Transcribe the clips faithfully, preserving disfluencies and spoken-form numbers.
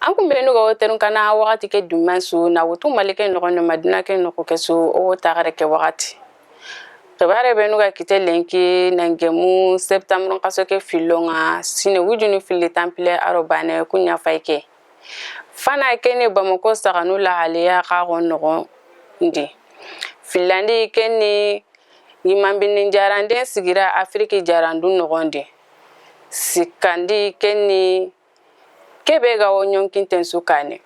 An kun benu ga wo terun kana waxati ke duman su na wutu Mali ke noxon di ma duna ke noxo ke su o wo taxare ke waxati. Xibare benu ga kite lenki nan gemu septembre xaso ke fillon ŋa sine wujunu filli tanpille aro bane kuɲa fay ke. Fana ke ni Bamako saxanu lahaliya xaxo noxon di. Fillandi ke ni yimanbini jaranden sigira Afiriki jarandu noxon di. Sikkandi ke ni kebe ga wo ɲonkinten su kane.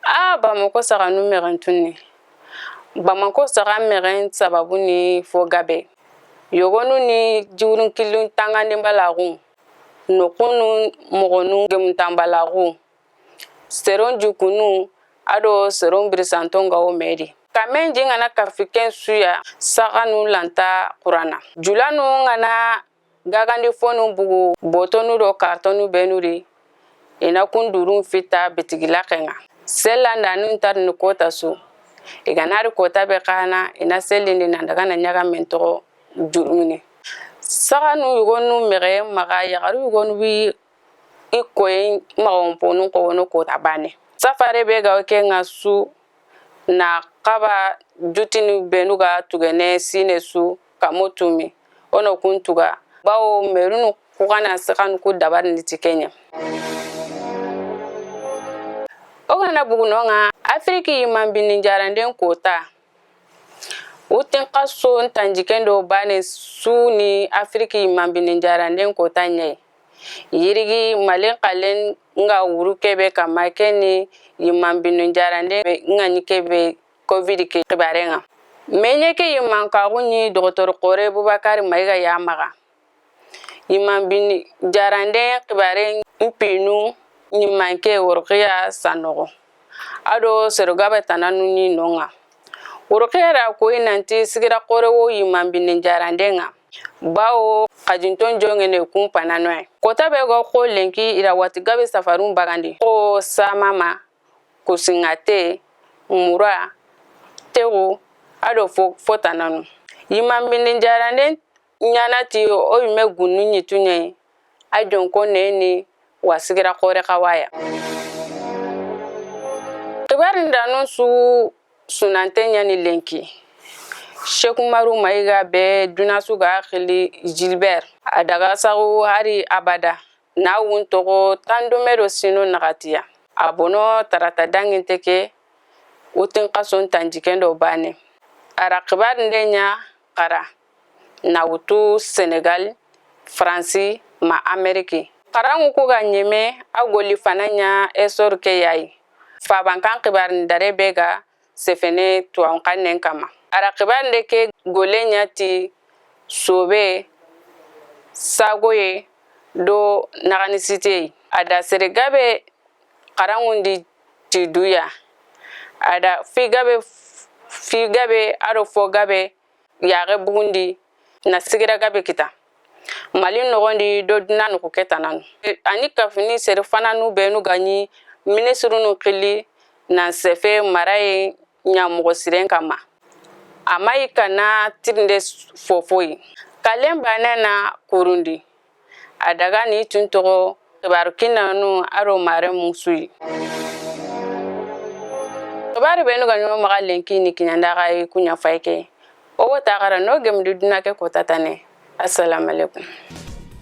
A Bamako saxanu mexentun ni. Bamako saxa mexen sababu ni fo gabe. Yogonu ni jiwurin killun tangandi mbalaxu. Noxunu moxonu gemuntan balaxu. Seron jukunu ado seron birisanton ga wo medi. Kamen ji ŋana kafi ken suya saxanu lanta xurana. Julanu ŋana gagandi fonu bugu botonu do kartonu benu ri. I na kun durun fita bitigi laxe ŋa. Sellandanun tarini kota su. I ga na ri kota be xana i na sellindi nan daga na ɲagamen toxo jurumini. Saxanu yogonu mexe maxa yaxaru yogonu wi i koyi maxonponun xowono kota bane. Safare be ga wo ke ŋa su na xaba jutini benu ga tugene sine su kamo tumi. Ono kun tuga bawo merunu ku xana saxanu ku dabarini ti keɲa. O gana buguno ŋa Afiriki yimanbini jaranden kota. Wutin xaso ntanji kendo bane su ni Afiriki yimanbini jaranden kota ɲayi. Yirigi Mali xalen ŋa wuru kebe kama ke ni yimanbini jaranden ŋa ɲi kebe covid ke xibare ŋa. Meɲe ke yimankaxu ɲi doxotori xore Bubakari Mayiga ya maxa. Yimanbini jaranden xibare npinu ɲimanke Woroxiya Sanoxo. Ado sero gabe tananu ni no ŋa. Woroxiya da koyi nanti sigira xore wo yimanbini jaranden ŋa. Bawo xajinton jongene kun pananoye. Kota be go xo lenki i da wati gabe safarun bagandi. Xo Samama, Kusiŋate, Mura, Texu, ado fo, fo tananu. Yimanbini jaranden ɲana ti o yime gunnu ɲitu ɲayi, a jonko neni wa sigira xore xawaya. Xibarindanun su sunante ɲani lenki. Sheikh Umaru Mayiga be duna su ga xili Gilbert. A daga saxu hari abada. Na wuntoxo tandume do sino naxatiya. A bono tarata danginte ke wutin xason tanjiken do bane. A ra xibarinde ɲa xara na wutu Senegal, Faransi ma Ameriki. Xaranŋu ku ga ɲeme a golli fana ɲa esor ke yayi. Fabankan xibarin dare be ga sefene tuwawun xannen kama. A ra xibarinde ke golle ɲa ti sobe, sagoye do naxanisiteyi. A da sere gabe xaranŋundi ti duya. A da fi gabe, fi gabe ado fo gabe yaxe bugundi na sigira gabe kita. Mali noxondi do duna noxu ke tananu. Ani kafini sere fananu benu ga ɲi ministrunu xili nan sefe maraye ɲa moxo siren kama. A mayi kana tirinde fofoyi. Kalen bane na kurundi. A daga ni tun toxo xibaru kinanu aro mare musuyi. Xibaru benu ga ɲo maxa lenki ni kiɲanda xa yi kuɲa fayke. O wo taxara no gemdi duna ke kota tane. Assalamu alaikum.